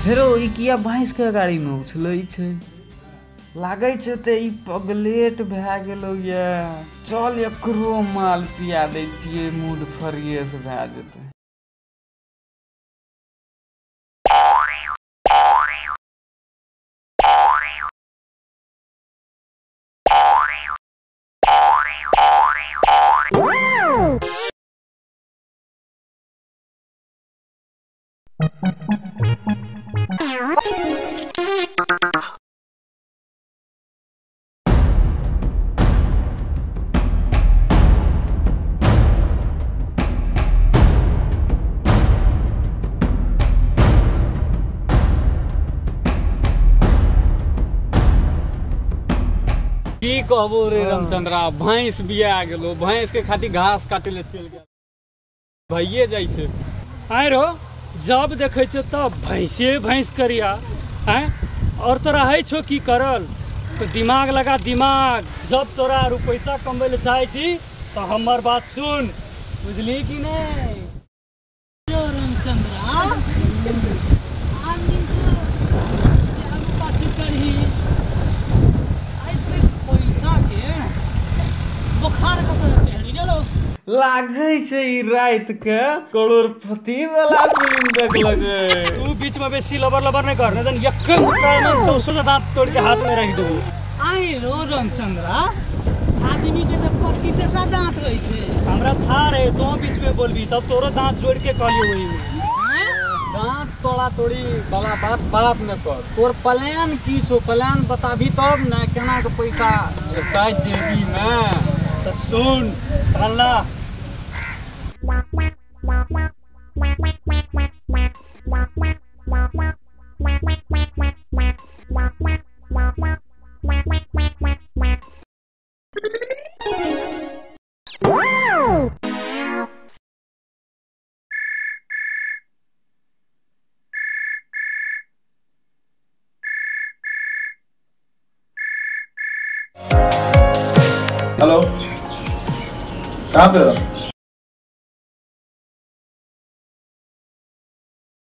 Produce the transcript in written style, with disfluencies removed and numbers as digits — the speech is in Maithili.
फेरो ई किया भैंस के गाड़ी में उछलै छै, लागै छै तऽ ई पगलेट भए गेलौ ये। चल एकरो माल पिया दै छियै, मूड फ्रेश भए जेतै। की कहबो रे रामचंद्रा, भैंस बिया गेलो, भैंस के खातिर घास काटे ले चल गेल, भइए जाइ छै। आइ रो जब देखै छौ तब भैंसे भैंस करिया आँय, और तोरा है छौ की करल, तो दिमाग लगा दिमाग। जब तोरा आरू पैसा कमबै ले चाहै छी तो हमर बात सुन, बुझली कि नहीं? रामचंद्रा आदमी के आगू पाछू करही, पैसा के बुखार कतऽ चढ़ि गेलौ। लागै छै ई राति के करोड़पति वाला फिल्म देखलकै। तू बीच में बेसी लबर लबर नहीं कर, नहीं यक्के मुक्का में 64 दांत तोड़ के हाथ में रख देबो। आइ रो रामचंद्रा, आदमी के तऽ 25 दांत रहै छै। हमरा था रे तू बीच में बोलबी तब तोरो दांत जोड़ के कहलियो वही में। दांत तोड़ा तोड़ी वाला बात बात में कर, तोर प्लान की छौ, प्लान बताबी तब ने केना के पैसा एतै जेबी में। तऽ सुन अल्लाह, हेलो, कहाँ पे हो?